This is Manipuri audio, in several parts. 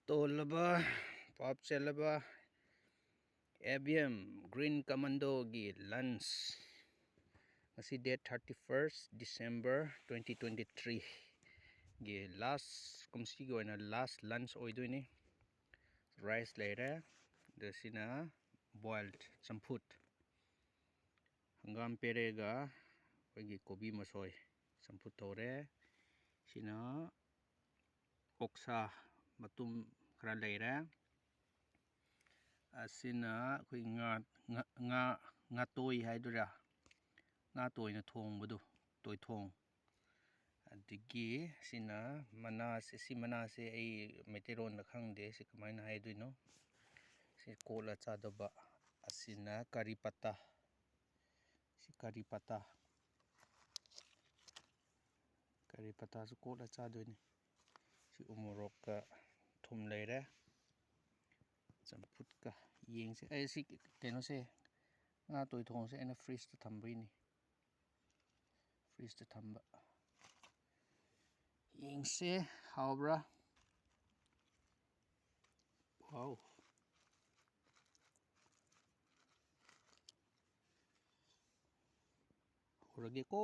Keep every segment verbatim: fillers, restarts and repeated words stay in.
ꯇꯣꯜꯂꯕ, ꯄꯥꯞ ꯆꯦꯜꯂꯕ ꯑꯦ ꯕꯤ ꯑꯦꯝ Green Commandoꯒꯤ lunch꯫ ꯉꯁꯤ date thirty first December twenty twenty threeꯒꯤ last, ꯀꯨꯝꯁꯤꯒꯤ ꯑꯣꯏꯅ last lunch ꯑꯣꯏꯗꯣꯏꯅꯤ꯫ Rice ꯂꯩꯔꯦ, ꯑꯗ ꯁꯤꯅ boiled ꯆꯝꯐꯨꯠ꯫ ꯍꯪꯒꯥꯝ ꯄꯦꯔꯦꯒ ꯑꯩꯈꯣꯏꯒꯤ ꯀꯣꯕꯤ ꯃꯁꯣꯏ ꯆꯝꯐꯨꯠ ꯇꯧꯔꯦ꯫ ꯁꯤꯅ ꯑꯣꯛꯁꯥ ꯃꯇꯨꯝ ꯈꯔ ꯂꯩꯔꯦ꯫ ꯑꯁꯤꯅ ꯑꯩꯈꯣꯏ ꯉꯥ, ꯉꯥ, ꯉꯥ, ꯉꯥꯇꯣꯏ ꯍꯥꯏꯗꯣꯏꯔꯥ, ꯉꯥ ꯇꯣꯏꯅ ꯊꯣꯡꯕꯗꯣ, ꯇꯣꯏꯊꯣꯡ꯫ ꯑꯗꯒꯤ ꯁꯤꯅ ꯃꯅꯥꯁꯦ, ꯁꯤ ꯃꯅꯥꯁꯦ ꯑꯩ ꯃꯩꯇꯩꯂꯣꯟꯗ ꯈꯪꯗꯦ, ꯁꯤ ꯀꯃꯥꯏꯅ ꯍꯥꯏꯗꯣꯏꯅꯣ? ꯁꯤ ꯀꯣꯠꯂ ꯆꯥꯗꯧꯕ꯫ ꯑꯁꯤꯅ ꯀꯔꯤ ꯄꯇꯥ, ꯁꯤ ꯀꯔꯤ ꯄꯇꯥ, ꯀꯔꯤ ꯄꯇꯥꯁꯨ ꯀꯣꯠꯂ ꯆꯥꯗꯣꯏꯅꯤ꯫ ꯁꯤ ꯎꯃꯣꯔꯣꯛꯀ ꯊꯨꯝ ꯂꯩꯔꯦ, ꯆꯝꯐꯨꯠꯀ꯫ ꯌꯦꯡꯁꯦ, ꯑꯩ ꯁꯤ ꯀꯩꯅꯣꯁꯦ, ꯉꯥ ꯇꯣꯏꯊꯣꯡꯁꯦ ꯑꯩꯅ fridgeꯇ ꯊꯝꯕꯩꯅꯤ꯫ Fridgeꯇ ꯊꯝꯕ꯫ ꯌꯦꯡꯁꯦ, ꯍꯥꯎꯕ꯭ꯔꯥ? Wow꯫ ꯍꯧꯔꯒꯦꯀꯣ꯫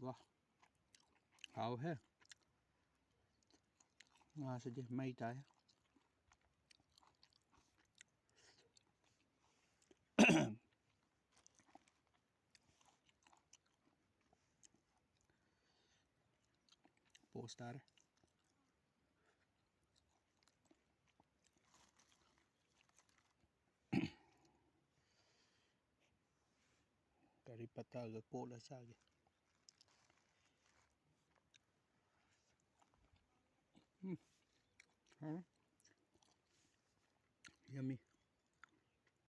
ꯋꯥ꯫ ꯍꯥꯎꯍꯦ꯫ ꯉꯥꯁꯤꯗꯤ ꯃꯩ ꯇꯥꯏ꯫ Pause ꯇꯥꯔꯦ꯫ ꯀꯔꯤ ꯄꯇꯥꯒ ꯀꯣꯠꯂ ꯆꯥꯒꯦ꯫ ꯎꯝ꯫ ꯍꯥꯎꯔꯦ꯫ Yummy꯫